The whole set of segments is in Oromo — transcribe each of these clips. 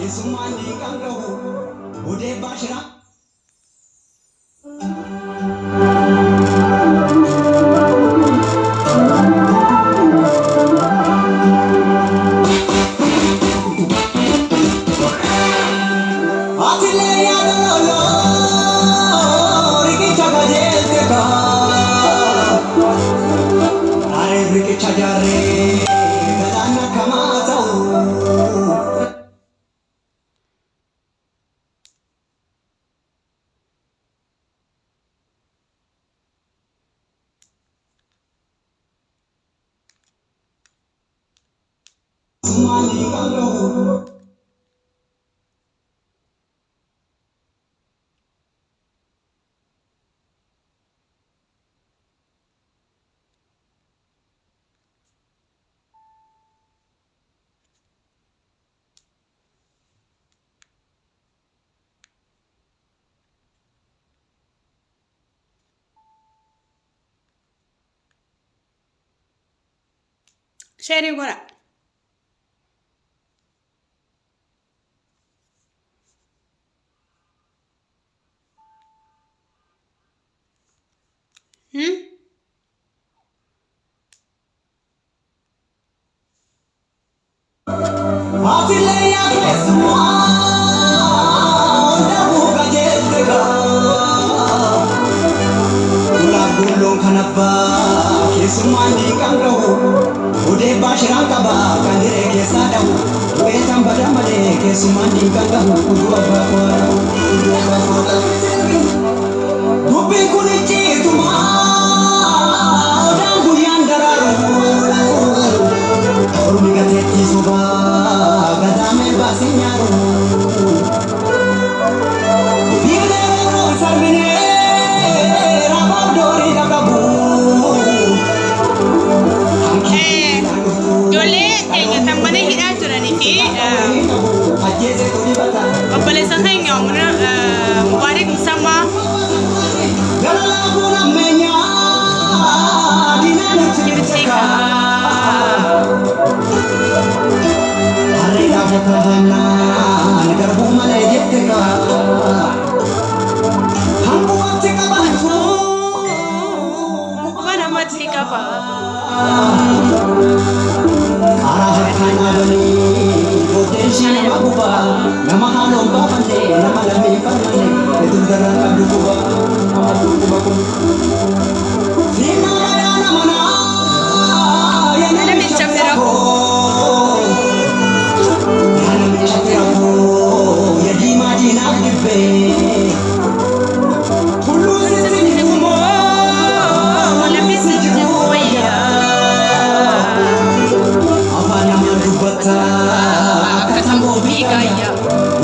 Keessummaan diiqaan gahu odee baashiraa. Atilee yaada loloo riqicha qajeelte kaa. Areef riqicha jaarree galaana kamaa ta'u. Keessummaan diiqaan gahu. Sheerii godha. Hmm? Atilee yaa keessummaa dhabuu qajeelte kaa. Lolaaf golloon kan abbaa keessummaan diiqaan gahu odee baashiraan qaba kan diree keessaa dhahu du'ee tan bada malee keessummaan diiqaan gahu utuu abbaa koo dhahu utuu abbaa koo dhahu. Dubbiin kun icciituma odaan guyyaan daraaru ormi gateettii sobaa gadaamee baasee nyaaru. Biilee roon sarbinee rafaaf doorii dhaqabu. Ijoollee teenya tan mana hidhaa jiranii fi obboleessa keenya Mubaarik Musammaa quba namatti qaba. Karaa harkaan dhaabanii booddeen ishee nama gubaa nama haaloon baafanne nama lammii falmanne etu daraan qabdu quba nama dhukkuba kun. Siinaa madaa nama naa yaa namicha fira koo yaa namicha fira koo yaa diimaa diinaaf dibbee tulluu sitti ni dhumoo Lammii si jiru wayyaa. Afaan namaan dubbatta akka tamboo biigaayya.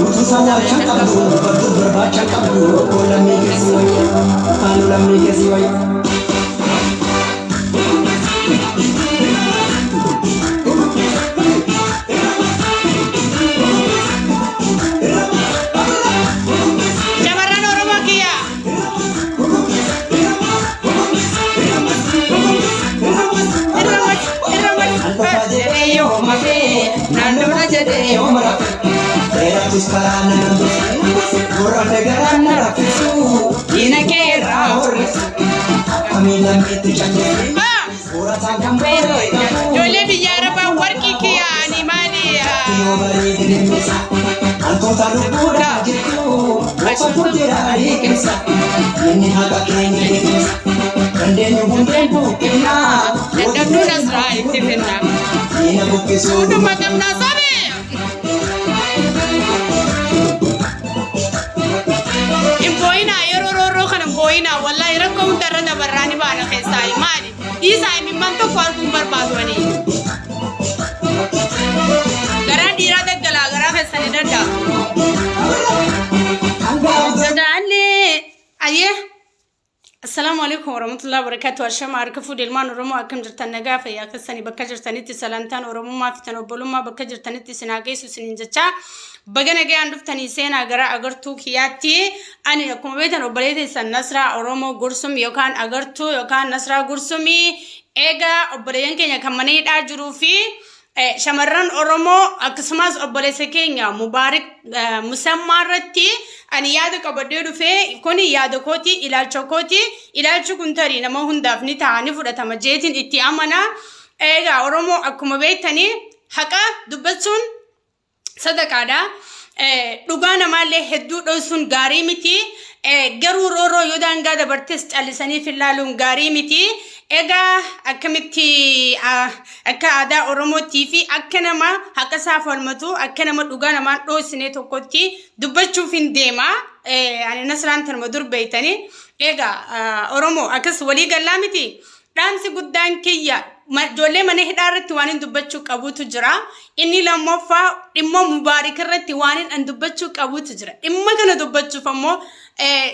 Utuu sawwaachan qabdu badduu barbaachan qabdu koo lammii keessi wayya. Haaluu lammii keessi wayya. Shamarran Oromoo kiyya. Irra mach, irra mach. Albafa jedhee yoo mafee naannoodha jedhee yoo marafe. Dheeratus karaa na nambisu gorrafe garaan na raffisu diina kee irraa horrisu. Akkamiin lammiitti callisu Ah! soorataan kan booree qabu. Ijoollee biyya Arabaa warqii kiyya ani maali? Yoo bareede dhimmisa hantuuta lubbuudhaa jirtu qofatu jira liqimsa inni haqa keenya liqimsa dandeenyu hundeen buqqifna Dadhabduu Nasraa itti finna. diina buqqisuu Hunduma qabnaa sabe. Hin boo'inaa yeroo roorroo kana hin boo'inaa wallaahi rakkoo hunda irra dabarraa ni baana keessaa maali? Dhiisaa imimmaan tokko arguun barbaadu ani. Garaan dhiiraa daggalaa garaa keessanii danda'a. Dadaallee ayyee. Assalaamu alaikum warahmatullahi wabarakatuh. Ashama harka fuudhe ilmaan Oromoo akkam jirtan nagaa fayyaa keessanii bakka jirtanitti salantaan Oromummaa fi tan obbolummaa bakka jirtanitti isin haa geessu isiniin jechaa. Baga nagayaan dhuftanii seenaa gara agartuu kiyyaatti. Ani akkuma beektan obboleettii teessan Nasraa Oromoo Gursum yookaan agartuu yookaan Nasraa Gursumii egaa obboleeyyan keenya kan mana hidhaa jiruu fi Shamarran Oromoo akkasumas obboleessa keenya Mubaarik Musammaa irratti ani yaada qabadhee dhufee kun yaada kooti, ilaalcha kooti. Ilaalchi kun tarii nama hundaaf ni ta'a, ni fudhatama jeetiin itti amana. Egaa Oromoo, akkuma beektanii haqa dubbachuun sadaqaadha. Dhugaa namaallee hedduu dhoysuun gaarii miti. Garuu rooroo yoo daangaa dabartes callisanii filaaluun gaarii miti. Egaa akkamitti akka aadaa Oromootii fi akka nama haqa isaa falmatu, akka nama dhugaa namaan dhoosine tokkotti dubbachuuf hin deema. Ani Nasraan tanuma dur beeytanii. Egaa Oromoo, akkas walii gallaa miti. Dhaamsi guddaan kiyya ijoollee mana hidhaa irratti waan hin dubbachuu qabutu jira. Inni lammaffaa dhimma Mubaarik irratti waan hin dubbachuu qabutu jira. Dhimma kana dubbachuuf ammoo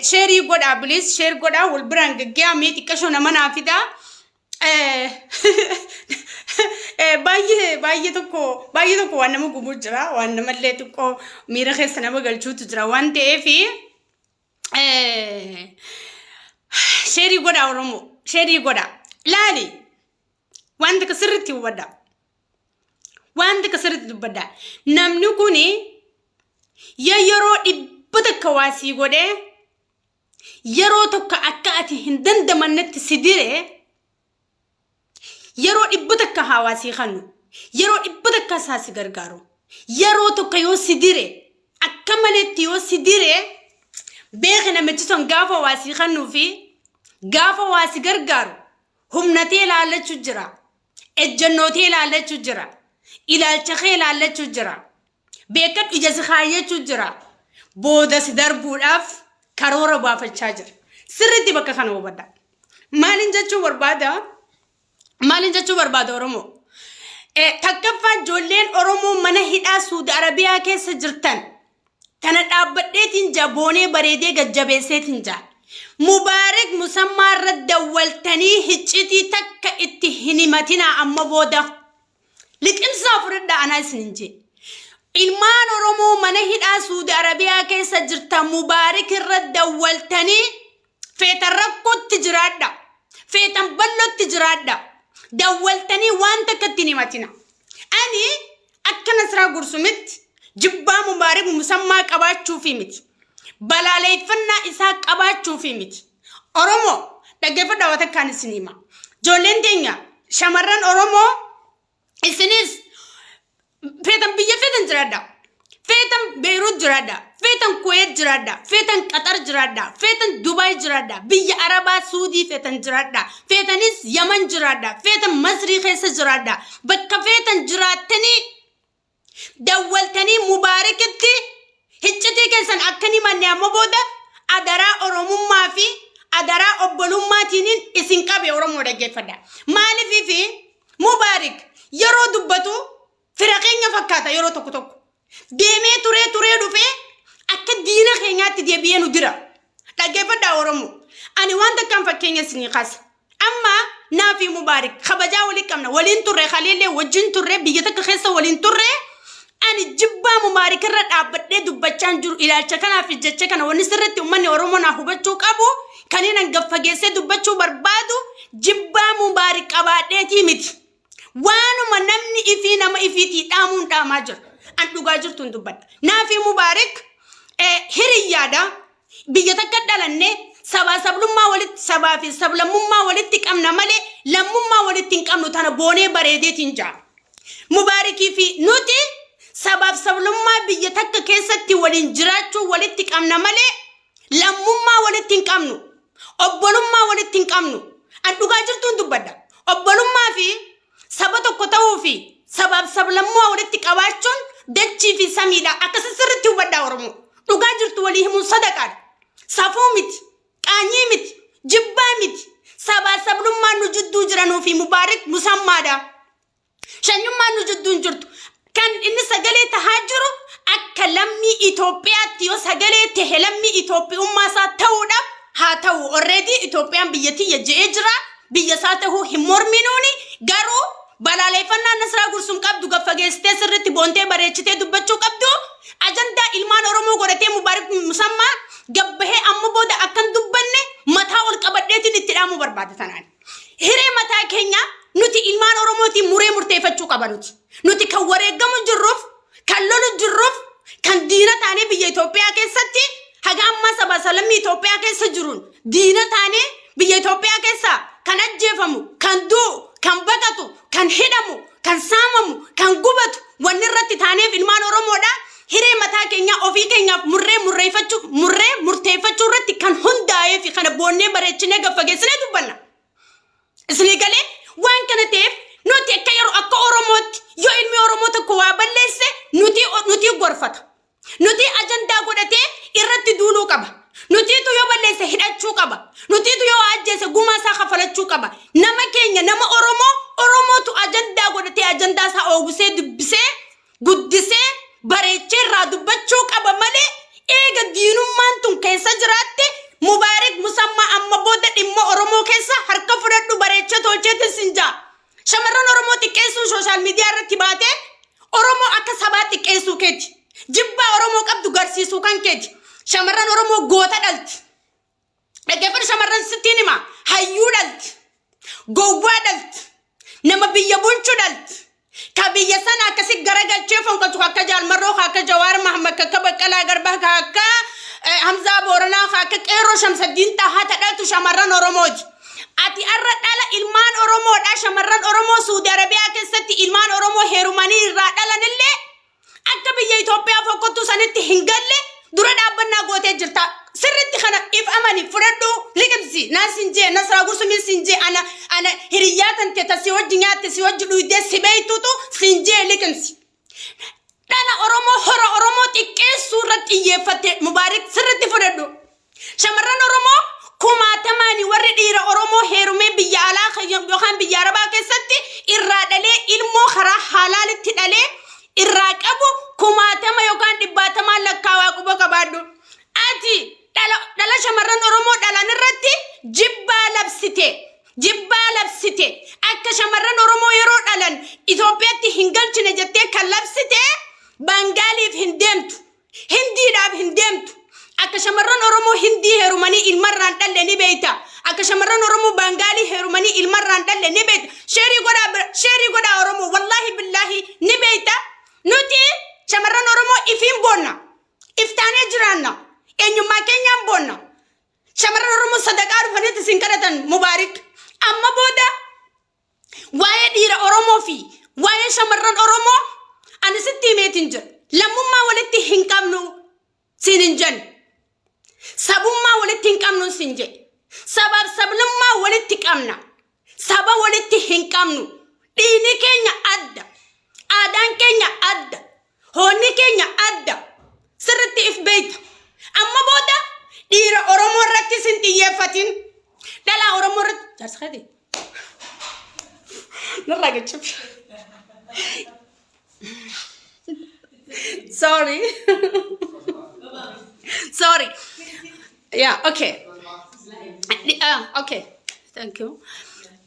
share godhaa, please share godhaa, wal biraan gaggeeyaa, mee xiqqashoo nama naa fidaa. Baay'ee baay'ee tokko baay'ee tokko waan nama gubuu jira, waan namallee xiqqoo miira keessa nama galchuutu jira waan ta'eefi. Share godhaa Oromoo, share godhaa. Laali, waan takka sirriitti hubadhaa, waan takka sirriitti dubbadhaa. Namni kuni yeroo 100 waa sii godhee, yeroo tokko akka ati hin dandamannetti si dire, yeroo 100 haa waa sii kannu, yeroo 100 isaa si gargaaru, yeroo tokko yoo si dire, akka maletti yoo si dire, beeki, namichi sun gaafa waa sii kannuu fi gaafa waa si gargaaru humnatee ilaallachuu jira, ejjennootee ilaallachuu jira, ilaalcha kee ilaallachuu jira. Beekadhu, ija si kaayyachuu jira, booda si darbuudhaaf karoora baafachaa jira. Sirriitti bakka kana hubadha. Maaliin jechuu barbaada? Maaliin jechuu barbaada Oromoo? Takkaffaa, ijoolleen Oromoo mana hidhaa Suudi Arabiyaa keessa jirtan, tana dhaabbadheetiin jaa, boonee bareedee gajjabeesseetiin jaa. Mubaarik Musammaa irra dawwaltanii hiccitii takka itti hin himatinaa amma booda. Liqimsaa fudhadhaa, anaa isinin jee. Ilmaan Oromoo mana hidhaa Suudi Arabiyaa keessa jirtan, Mubaarik irra dawwaltanii, feetan rakkootti jiraadha. Feetan bal'ootti jiraadha. Dawwaltanii waan takka itti hin himatina. Ani akka Nasraa Gursumitti jibbaa Mubaarik Musammaa qabaachuufi miti. Balaaleeffannaa isaa qabaachuufi miti. Oromoo, dhaggeeffadhaa, waan takkaan isin hima. Ijoolleen teenya shamarran Oromoo, isinis feetan biyya feetan jiraadha. Feetan Beirut jiraadha. Feetan Kuwait jiraadha. Feetan Qatar jiraadha. Feetan Dubaay jiraadha. Biyya Arabaa Suudii feetan jiraadha. Feetanis Yaman jiraadha. Feetan Masrii keessa jiraadha. Bakka feetan jiraattanii dawwaltanii Mubaarakitti hiccitii keessan akka hin himanne amma booda adaraa Oromummaa fi adaraa obbolummaatiiniin isin qabe. Oromoo, dhaggeeffadha. Maaliifii fi Mubaarik yeroo dubbatu fira keenya fakkaata yeroo tokko tokko. Deemee turee turee dhufee akka diina keenyaatti deebi'ee nu dira. Dhaggeeffadhaa Oromoo. Ani waan takkaan fakkeenya isinii kaasa. Amma naa fi Mubaarik kabajaa walii qabna. Waliin turre, kaleellee wajjin turre, biyya takka keessa waliin turre. Ani jibbaa Mubaarik irra dhaabbadhee dubbachaa hin jiru. Ilaalcha kanaa fi jecha kana wanni sirriitti uummanni Oromoo naa hubachuu qabu, kan inni gaffageessee dubbachuu barbaadu, jibbaa Mubaarik qabaadheetii miti. Waanuma namni ifii nama ifiitii dhaamuun dhaamaa jira. An dhugaa jirtu hin dubbadha. Naa fi Mubaarik hiriyyaadha. Biyya takka dhalanne, sabaa sablummaa walitti, sabaa fi sablammummaa walitti qabna malee lammummaa walitti hin qabnu, tana boonee bareedeetiin jaa. Mubaarikii fi nuti sabaaf sablummaa biyya takka keessatti waliin jiraachuu walitti qabna malee lammummaa walitti hin qabnu. Obbolummaa walitti hin qabnu. An dhugaa jirtuun dubbadha. Obbolummaa fi saba tokko ta'uu fi sabaaf sablammummaa walitti qabaachuun dachii fi samiidha. Akkasi sirriitti hubadhaa Oromoo. Dhugaa jirtu walii himuun sadaqaadha. Safuu miti. Qaanyii miti. Jibbaa miti. Sabaa sablummaan nu jidduu jiranuu fi Mubaarik Musammaadha. Shanyummaan nu jidduu hin jirtu. Kan inni sagalee tahaa jiru akka lammii Itoophiyaatti yoo sagalee tahe, lammii Itoophiyummaa isaa ta'uudhaaf haa ta'u. Already Itoophiyaan biyya tiyya je'ee jira. Biyya isaa tahuu hin morminuuni. Garuu balaaleeffannaan Nasraa Gursum qabdu gaffageessitee sirriitti boontee bareechitee dubbachuu qabdu. Ajandaa ilmaan Oromoo godhatee Mubaarik Musammaa gabbahee amma booda akkan dubbanne mataa ol qabadheetiin itti dhaamuu barbaada tanaan. Hiree mataa keenya nuti ilmaan Oromootiin muree murteeffachuu qaba nuti. Nuti kan wareegamu jirruuf, kan lolu jirruuf, kan diina taanee biyya Itoophiyaa keessatti haga ammaa sabaa sablammii Itoophiyaa keessa jiruun diina taanee biyya Itoophiyaa keessa kan ajjeefamu, kan du'u, kan baqatu, kan hidhamu, kan saamamu, kan gubatu wanni irratti taaneef ilmaan Oromoodha. Hiree mataa keenyaa ofii keenyaaf murree murreeffachuu murree murteeffachuu irratti kan hundaa'ee fi kana boonnee bareechinee gaffageessinee dubbanna. Isinii galee? Waan kana ta'eef nuti akka yeroo akka Oromootti yoo ilmi Oromoo tokko waa balleesse nuti gorfata. Nuti ajandaa godhatee irratti duuluu qaba. Nutiitu yoo balleesse hidhachuu qaba. Nutiitu yoo ajjeese gumaa isaa kafalachuu qaba. Nama keenya, nama Oromoo, Oromootu ajandaa godhatee ajandaa isaa oowwisee, dubbisee, guddisee, bareechee irraa dubbachuu qaba malee, eega diinummaan tun keessa jiraatte, Mubaarik Musammaa, amma booda dhimma Oromoo keessa harka fudhadhu, bareechee tolcheetin sin jaa. Shamarran Oromoo xiqqeessuun social media irratti baatee Oromoo akka sabaa xiqqeessuu keeti. Jibbaa Oromoo qabdu garsiisuu kan keeti. Shamarran Oromoo goota dhalti. Dhaggeeffadhu, shamarran sittiin hima. Hayyuu dhalti. Gowwaa dhalti. Nama biyya bulchu dhalti. Ka biyya sana akkasi garagalchee fonqolchu, akka Jaalmarroo, ka akka Jawaar Mahammad, ka akka Baqqalaa Garbaa, ka akka Hamzaa Booranaa, ka akka Qeerroo Shamsaddiin Xahaa ta dhaltu shamarran Oromooti. Ati arra dhala ilmaan Oromoodha. Shamarran Oromoo Suudi Arabiyaa keessatti ilmaan Oromoo heerumanii irraa dhalanillee akka biyya Itoophiyaa fokkottuu sanitti hin galle dura dhaabbannaa gootee jirta. Sirritti kana if amani, fudhadhu, liqimsi. Naan sin jee, Nasraa Gursumiin sin jee, ana hiriyyaa tante ta si wajji nyaatte, si wajji dhuydee, si beeytutu sin jee, liqimsi. Dhala Oromoo, hora Oromoo xiqqeessuu irratti xiyyeeffatte, Mubaarik, sirritti fudhadhu. Shamarran Oromoo kumaatamaani warri dhiira Oromoo heerumee biyya alaa yookaan biyya Arabaa keessatti irraa dhalee, ilmoo karaa halaalitti dhalee irraa qabu kumaatama yookaan dhibbaatamaan lakkaawaa, quba qabaadhu. Ati dhala shamarran Oromoo dhalan irratti jibbaa labsite. Jibbaa labsite. Akka shamarran Oromoo yeroo dhalan Itoophiyaatti hin galchine jettee kan labsite, Baangaaliif hin deemtu. Hindiidhaaf hin deemtu. Akka shamarran Oromoo Hindii heerumanii ilmarraan dhalle ni beeyta. Akka shamarran Oromoo Baangaalii heerumanii ilmarraan dhalle ni beeyta. Share godhaa, share godhaa Oromoo. Wallaahi billaahi ni beeyta. Nuti shamarran Oromoo ifiin boonna. Iftaanee jiraanna. Eenyummaa keenyaan boonna. Shamarran Oromoo sadaqaa dhufanitti isin kadhatan, Mubaarik. Amma booda waa'ee dhiira Oromoo fi waa'ee shamarran Oromoo ani sitti himeetiin jira. Lammummaa walitti hin qabnu siin hin jenne. Sabummaa walitti hin qabnu siin jedhe. Sabaaf sablummaa walitti qabna. Saba walitti hin qabnu. Dhiigni keenya adda. Aadaan keenya adda. Hoonni keenya adda. Sirritti if beeyta. Amma booda dhiira Oromoo irratti sin xiyyeeffatin. Dhalaa Oromoo irratti. Jaarsa keeti. Narraa gachuuf. Sorry. Sorry. Yeah, okay. Okay. Thank you.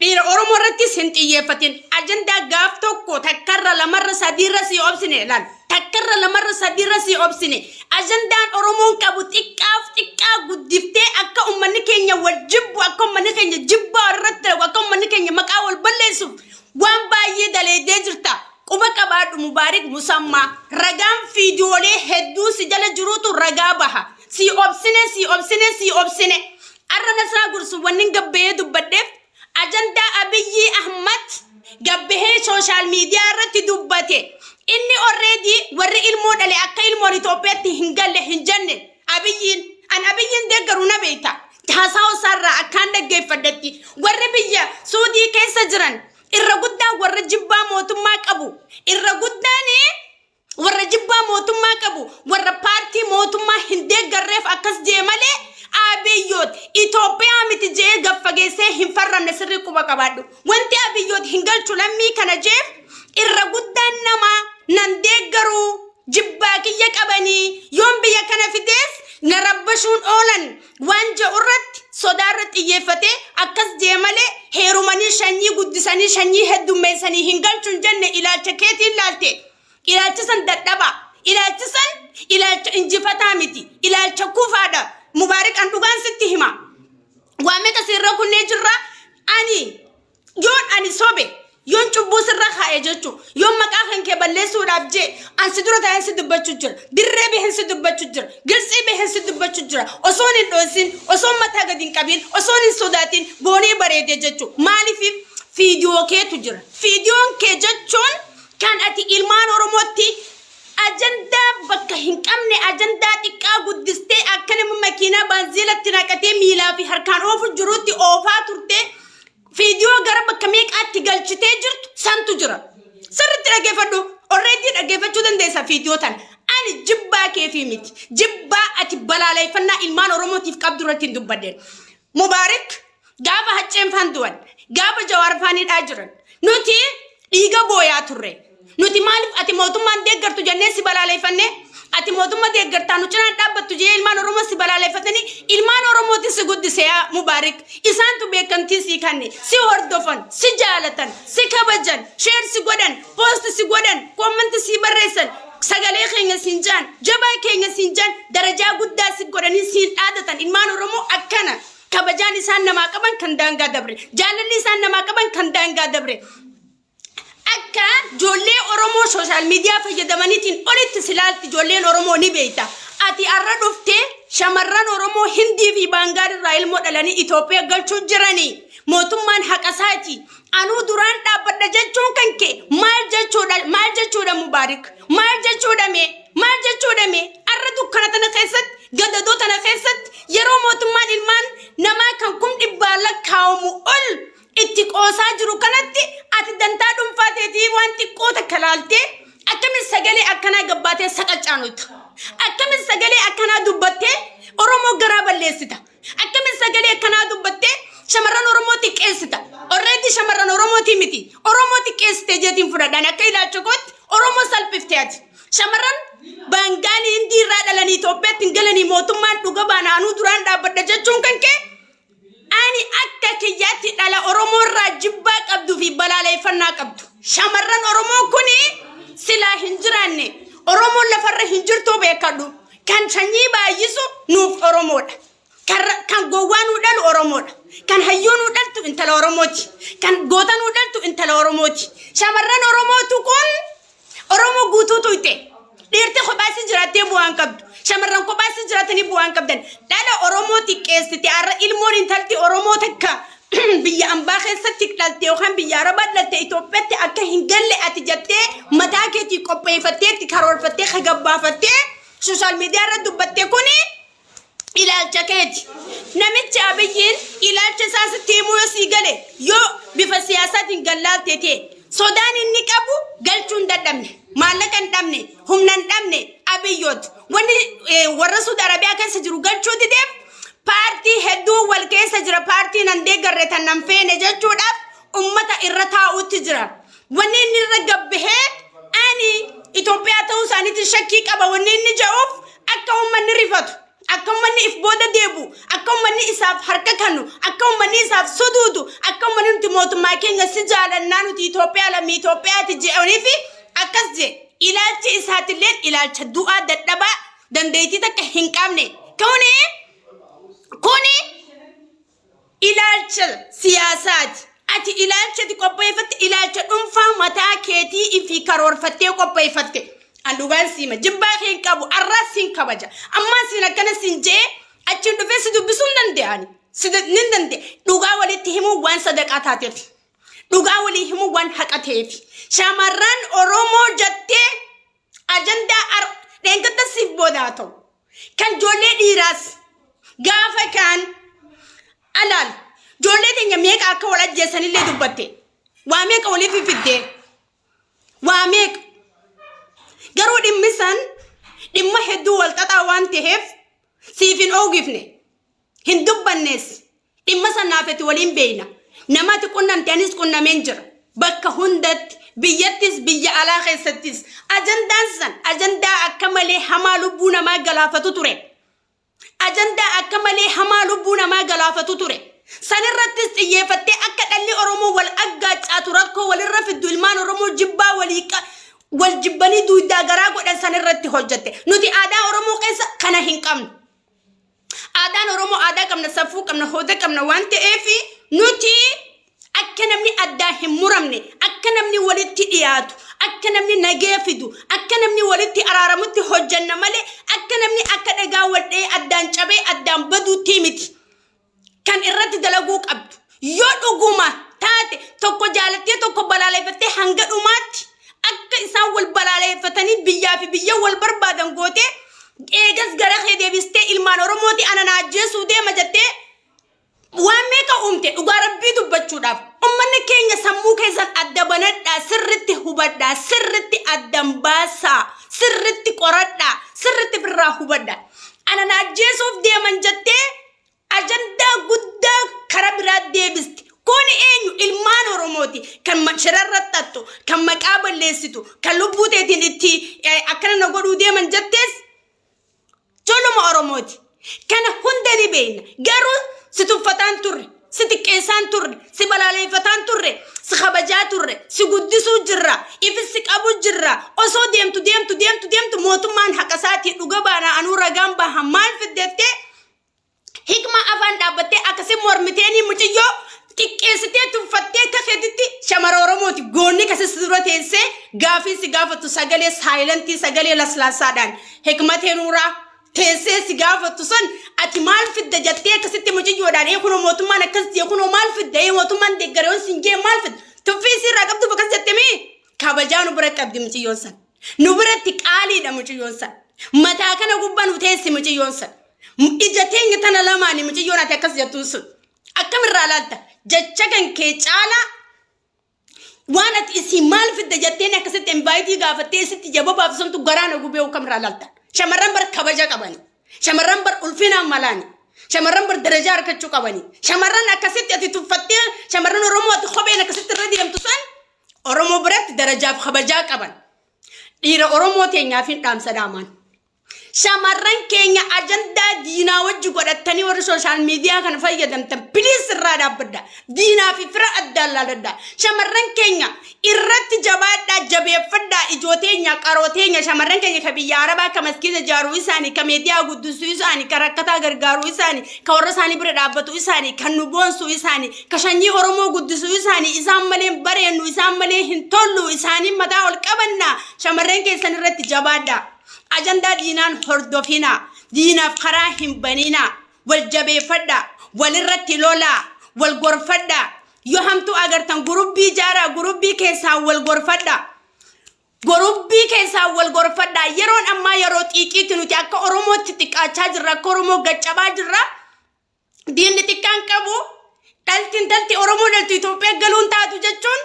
Dhiira Oromoo irrattis hin xiyyeeffatin. Ajandaa gaaf tokko takkarra, lamarra, sadiirra si obsine laal. Takkarra, lamarra, sadiirra si obsine. Ajandaan Oromoon qabu xiqqaaf xiqqaa guddiftee akka uummanni keenya wal jibbu, akka uummanni keenya jibbaa irratti dalagu, akka uummanni keenya maqaa wal balleessuuf waan baay'ee daleedee jirta. Quba qabaadhu, Mubaarik Musammaa. Ragaan fiidiyoolee hedduu si jala jirutu ragaa baha. Si obsine, si obsine, si obsine. Arra Nasraa Gursu wanni gabbahee dubbadheef ajandaa Abiyyi Ahmad gabbahee social media irratti dubbate. Inni already warri ilmoo dhale akka ilmoon Itoophiyaatti hin galle hin jenne Abiyyiin. An Abiyyiin deeggaru na beekta. Haasawa isaarraa akkaan dhaggeeffadhetti warri biyya Suudii keessa jiran irra guddaan warra jibbaa mootummaa qabu. Irra guddaan warra jibbaa mootummaa qabu, warra paartii mootummaa hin deeggarreef akkas jee malee Abiyyoot Itoophiyaa miti jee gaffageessee hin farramne, sirrii quba qabaadhu. Wanti Abiyyoot hin galchu lammii kana jeef irra guddaan namaa nan deeggaruu, jibbaa kiyya qabanii, yoon biyya kana fidees na rabbashuun oolan waan jedhu irratti sodaa irratti xiyyeeffatee akkas jee malee heerumanii sanyii guddisanii sanyii heddummeessanii hin galchuun jenne. Ilaalcha keetiin laalte. Ilaalchi san dadhabaa. Ilaalchi san ilaalcha injifataa miti. Ilaalcha kufaadha. Mubaarik, an dhugaan sitti hima. Waa meeqa sirra kunnee jirra. Ani yoon ani sobe Yoon cubbuu sirra kaa'e jechuu, yoon maqaa kan kee balleessuudhaaf jee, an si dura taa'een si dubbachuu jira. Dirree baheen si dubbachuu jira. Giltsii baheen si dubbachuu jira. Osoon hin dhoonsin, osoon mataa gadi hin qabin, osoon hin sodaatin, boonee bareedee jechuu. Maaliif fiidiyoo keetu jira. Fiidiyoon kee jechuun kan ati ilmaan Oromootti ajandaa bakka hin qabne, ajandaa xiqqaa guddistee akka nama makiinaa baanziilatti naqatee miilaa fi harkaan oofu jirutti oofaa turte, fiidiyoo gara bakka meeqaatti galchitee jirtu santu jira. Sirriitti dhaggeeffadhu. Already dhaggeeffachuu dandeessa fiidiyoo tana. Ani jibbaa keefii miti. Jibbaa ati balaaleffannaa ilmaan Oromootiif qabdu irratti hin dubbadheen. Mubaarik, gaafa Hacceen faan du'an, gaafa Jawaar faan hidhaa jiran, nuti dhiiga booyaa turre. Nuti maaliif ati mootummaan deeggartu jennee si balaaleffannee, ati mootummaa deeggartaa nu cinaan dhaabbattu jee ilmaan Oromoo si balaaleffatanii, ilmaan Oromootiin si guddise yaa Mubaarik. Isaantu beekamtii sii kanne, si hordofan, si jaalatan, si kabajan, share si godhan, post si godhan, comment si barreessan, sagalee keenya siin jaan, jabaa keenya siin jaan, darajaa guddaa si godhanii siin dhaadatan. Ilmaan Oromoo akkana kabajaan isaan namaa qaban kan daangaa dabre, jaalalli isaan namaa qaban kan daangaa dabre. Akka ijoollee Oromoo social media fayyadamaniitiin olitti silaalti ijoolleen Oromoo ni beekta. Ati har'a dhuftee shamarran Oromoo Hindii fi Baangaal irraa ilmoo dhalanii Itoophiyaa galchuu jiranii, mootummaan haqa isaati. Anuu duraan dhaabbadha jechuun kan kee maal jechuudha? Maal jechuudha, Mubaarik? Maal jechuudha mee? Maal jechuudha mee? Har'a dukkana tana keessatti, gadadoo tana keessatti, yeroo mootummaan ilmaan namaa kan 100,000 lakkaa'amu ol itti qoosaa jiru kanatti, ati dantaa dhuunfaa teetii waan xiqqoo takka laaltee akkamin sagalee akkanaa gabbaatee saqaccaanuta? Akkamin sagalee akkanaa dubbattee Oromoo garaa balleessita? Akkamin sagalee akkanaa dubbattee shamarran Oromoo xiqqeessita? Already shamarran Oromootii miti. Oromoo xiqqeessite jeetiin fudhadhaan akka ilaalcha kootti Oromoo salphifte ati. Shamarran Baangaalii Hindii irraa dhalanii Itoophiyaatti hin galanii, mootummaan dhuga baanaanuu duraan dhaabbadha jechuun kan kee ani akka kiyyaatti dhala Oromoo irraa jibbaa qabduu fi balaaleffannaa qabdu. Shamarran Oromoo kuni silaa hin jiraanne Oromoon lafarra hin jirtuu beekadhu. Kan sanyii baay'isu nuuf Oromoodha. Kan gowwaa nuu dhalu Oromoodha. Kan hayyuu nuu dhaltu intala Oromooti. Kan goota nuu dhaltu intala Oromooti. Shamarran Oromootu kun Oromoo guutuu tuyte. Dhiirti kophaasi jiraattee bu'aan qabdu. Shamarran kophaasi jiraatanii bu'aan qabdan. Dhala Oromoo xiqqeessite. Har'a ilmoon intalti Oromoo takka biyya ambaa keessatti dhalte yookaan biyya Arabaa dhalte Itoophiyaatti akka hin galle ati jettee mataa keetii qopheeffattee itti karoorfattee kagabbaafattee social media irra dubbatte kuni ilaalcha keeti. Namichi Abiyyiin ilaalcha isaa sitti himuu yoo sii gale, yoo bifa siyaasaatiin gallaalte ta'e, sodaan inni qabu galchuu hin dadhabne, maallaqa hin dhabne, humna hin dhabne Abiyyoot. Wanni warra Suudi Arabiyaa keessa jiru galchuu dideef paartii hedduu wal keessa jira, paartii nan deeggarre tan nan feene jechuudhaaf ummata irra taa'utti jira. Wanni inni irra gabbahee ani Itoophiyaa ta'uu isaaniitiin shakkii qaba wanni inni jedhuuf akka uummanni rifatu, akka uummanni if booda deebu, akka uummanni isaaf harka kennu, akka uummanni isaaf suduudu, akka uummanni nuti mootummaa keenya si jaalannaa, nuti Itoophiyaa lammii Itoophiyaati jedhanii fi akkas je ilaalchi isaatillee ilaalcha du'aa dadhabaa dandeettii takka hin qabne. Kuni ilaalcha siyaasaati. Ati ilaalcha ati qopheeffatte ilaalcha dhuunfaa mataa keetii fi karoorfattee qopheeffatte. An dhugaan siima jibbaa kee hin qabu, arraas siin kabaja. Ammaa siin akkana siin jee achiin dhufee si dubbisuu hin danda'ani. Si nin danda'a. Dhugaa walitti himuu waan sadaqaa taateef. Dhugaa walii himuu waan haqa ta'eef. Shamarran Oromoo jettee ajandaa dheengadda siif booda haa ta'u. Kan ijoollee dhiiraas gaafa kaan alaal ijoollee teenya meeqa akka wal ajjeesanillee dubbatte. Waa meeqa waliif fiddee. Waa meeqa. Garuu dhimmi san dhimma hedduu wal xaxaa waan ta'eef siif hin oogifne. Hin dubbannees. Dhimma sanaafeti waliin beeyna. Nama ati qunnamte anis qunnameen jira. Bakka hundatti, biyyattis biyya alaa keessattis, ajandaan san ajandaa akka malee hamaa lubbuu namaa galaafatu ture. Ajandaa akka malee hamaa lubbuu namaa galaafatu ture. Sanirrattis xiyyeeffattee akka dhalli Oromoo wal aggaaccaatu, rakkoo walirra fiddu, ilmaan Oromoo jibbaa walii wal jibbanii duudaa garaa godhan sanirratti hojjette. Nuti aadaa Oromoo keessa kana hin qabnu. Aadaan Oromoo aadaa qabna, safuu qabna, hooda qabna waan ta'eef nuti akka namni addaa hin muramne, akka Akka namni walitti dhiyaatu, akka namni nagee fidu, akka namni walitti araaramutti hojjanna malee akka namni akka dhagaa wal dha'ee addaan cabee addaan baduutti miti. Kan irratti dalaguu qabdu. Yoo dhuguma taate tokko jaalattee tokko balaaleffattee hanga dhumaatti akka isaan wal balaaleffatanii biyyaa fi biyya wal barbaadan gootee eegas gara kee deebistee ilmaan Oromooti ana na ajjeesuu deema jettee waan meeqa uumte. Dhugaa Rabbii dubbachuudhaaf, ummanni keenya sammuu keessan adda banadhaa, sirritti hubadhaa, sirritti addan baasaa, sirritti qoradhaa, sirritti firraa hubadhaa. Ana na ajjeesuuf deeman jettee ajandaa guddaa kara biraa deebisti. Kun eenyu? Ilmaan Oromooti. Kan shirarra xaxxu, kan maqaa balleessitu, kan lubbuu teetiin itti akkana na godhuu deeman jettees ijoolluma Oromooti. Kana hunda ni beekna. Garuu si tuffataan turre, si xiqqeessaan turre, si balaaleffataan turre, si kabajaa turre, si guddisuu jirra, ifis si qabu jirra. Osoo deemtu deemtu deemtu deemtu mootummaan haqa isaatii dhuga baana, anuu ragaan baha, maal fiddettee Hikma afaan dhaabbattee akkasii mormiteenii muciyyoo xiqqeessitee tuffattee akka keetitti shamara Oromooti goonni kasis dura teessee gaafii si gaafattu sagalee saayilantii, sagalee laslaassaadhaan Hikmatee Nuuraa teessee si gaafattu san ati maal fidda jettee akkasitti muciyyoodhaan ee kunoo mootummaan akkas jee, kunoo maal fidda, ee mootummaan deeggare yoon sin jee maal fidda? Tuffii isiirraa qabduuf akkas jette mii? Kabajaa nu bira qabdi muciyyoon san. Nu biratti qaaliidha muciyyoon san. Mataa kana gubbaa nu teessi muciyyoon san. Ija teenya tana lamaani muciyyoon ati akkas jettuun sun. Akkamirraa laalta? Jecha kan kee caalaa waan ati isii maal fidda jetteen akkasitti invaayitii gaafattee isitti jababaaf santu garaa na gubee akkamirraa laalta? Shamarran bar kabaja qabani. Shamarran bar ulfinaan malaani. Shamarran bar darajaa argachuu qabani. Shamarran akkasitti ati tuffattee, shamarran Oromoo ati kopheen akkasitti irra deemtu san Oromoo biratti darajaaf kabajaa qaban. Dhiira Oromoo teenyaaf hin dhaamsa dhaamaan. Shamarran keenya ajandaa diinaa wajji godhattanii warri sooshaal miidiyaa kana fayyadamtan, please irraa dhaabbadha. Diinaa fi fira addaan laaladha. Shamarran keenya irratti jabaadhaa, jabeeffadhaa. Ijoo teenya, qaroo teenya, shamarran keenya ka biyya Arabaa, ka maskiida ijaaruu isaanii, ka miidiyaa guddisuu isaanii, ka rakkataa gargaaruu isaanii, ka warra isaanii bira dhaabbatu isaanii, kan nu boonsuu isaanii, ka sanyii Oromoo guddisuu isaanii, isaan malee hin bareennu, isaan malee hin tollu, isaanii mataa ol qabanna. Shamarran keessan irratti jabaadhaa. Ajandaa diinaan hordofinaa. Diinaaf karaa hin baninaa. Wal jabeeffadhaa. Walirratti lolaa. Wal gorfadhaa. Yoo hamtuu agartan gurubbii ijaaraa, gurubbii keessaan wal gorfadhaa. Gorubbii keessaan wal gorfadhaa. Yeroon ammaa yeroo xiiqiitti. Nuti akka Oromootti xiqqaachaa jirra. Akka Oromoo gaccabaa jirra. Diinni xiqqaan qabu dhalti intalti Oromoo dhaltu Itoophiyaa galuun taatu jechuun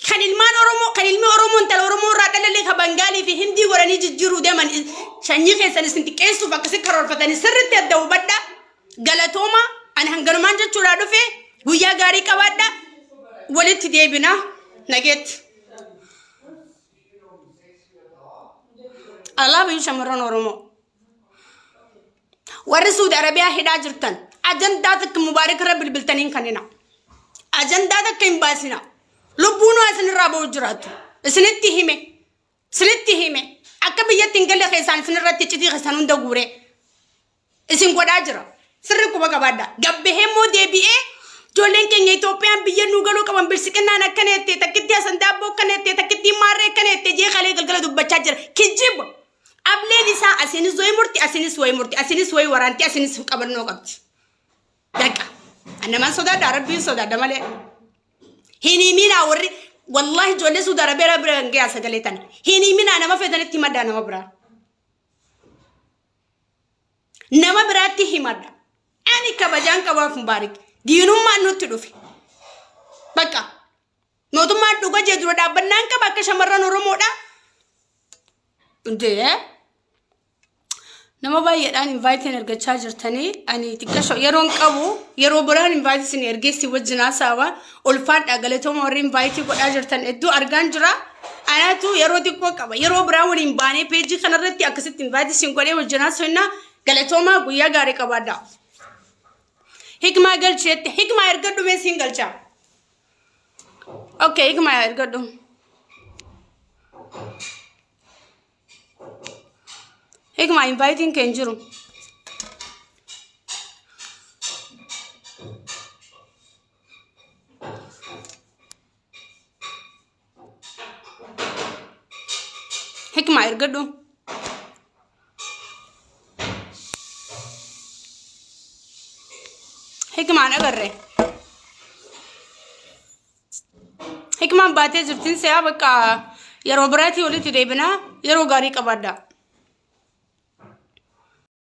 kan ilmaan Oromoo, kan ilmi Oromoo intala Oromoo irraa dhalalee ka Bangaalii fi Hindii godhanii jijjiiruu deeman sanyii keessan isin xiqqeessuuf akkasi karoorfatanii sirriitti adda hubadhaa. Galatooma, ani hanganumaan jechuudhaa dhufe. Guyyaa gaarii qabaadha. Walitti deebina, nageetti. I love you, shamarran Oromoo. Warri Suudi Arabiyaa hidhaa jirtan, ajandaa takka Mubaarak irra bilbiltaniin kanina. Ajandaa takka hin baasina. Lubbuun waa isinirraa ba'u jiraattu. Isinitti hime. Isinitti hime. Akka biyyatti hin galle keessaan isinirratti iccitii keessan hunda guuree isin godhaa jira. Sirri quba qabaadha. Gabbahee immoo deebi'ee ijoolleen keenya Itoophiyaan biyya nuu galuu qaban, bilsiqinnaan akkana jettee, takkitti Hasan Daabboo akkana jettee, takkitti Maarree akkana jettee jee kalee galgala dubbachaa jira. Kijiba. Ableen isaa asiinis wayi murti, asiinis wayi murti, asiinis wayi waraanti, asiinis qabannoo qabdi. Daqa. Annamaan sodaadha, Rabbiin sodaadha malee. Hin himinaa warri, wallahi ijoollee Suudi Arabiyaa bira hin gahaa sagalee tana. Hin himinaa, nama feetanitti himadhaa nama biraa. Nama biraatti himadha. Ani kabajaan qabaaf Mubaarik. Diinummaan nutti dhufe. Bakka. Mootummaan dhuga jee dura dhaabbannaan qaba akka shamarran Oromoodha. Indee. Nama baay'eedhaan invaayitiin ergachaa jirtanii, ani xiqqasho yeroon qabu, yeroo biraan invaayitii isin ergee si wajjin haasa'aa. Ulfaadhaa, galatooma. Warri invaayitii godhaa jirtan hedduu argaan jira. Anaatu yeroo xiqqoo qaba. Yeroo biraa waliin baanee peejii kanarratti akkasitti invaayitii isin godhee wajjin haasa'inna. Galatoomaa, guyyaa gaarii qabaadhaa. Hikmaa galcheetti, hikmaa ergadhu, mee siin galchaa. Okay, hikmaa ergadhu. Hikmaa, invaayitiin kee hin jiru. Hikmaa ergadhu. Hikmaan agarre. Hikmaan baatee jirtiin se'aa bakka yeroo biraatii walitti deebinaa yeroo gaarii qabaadha.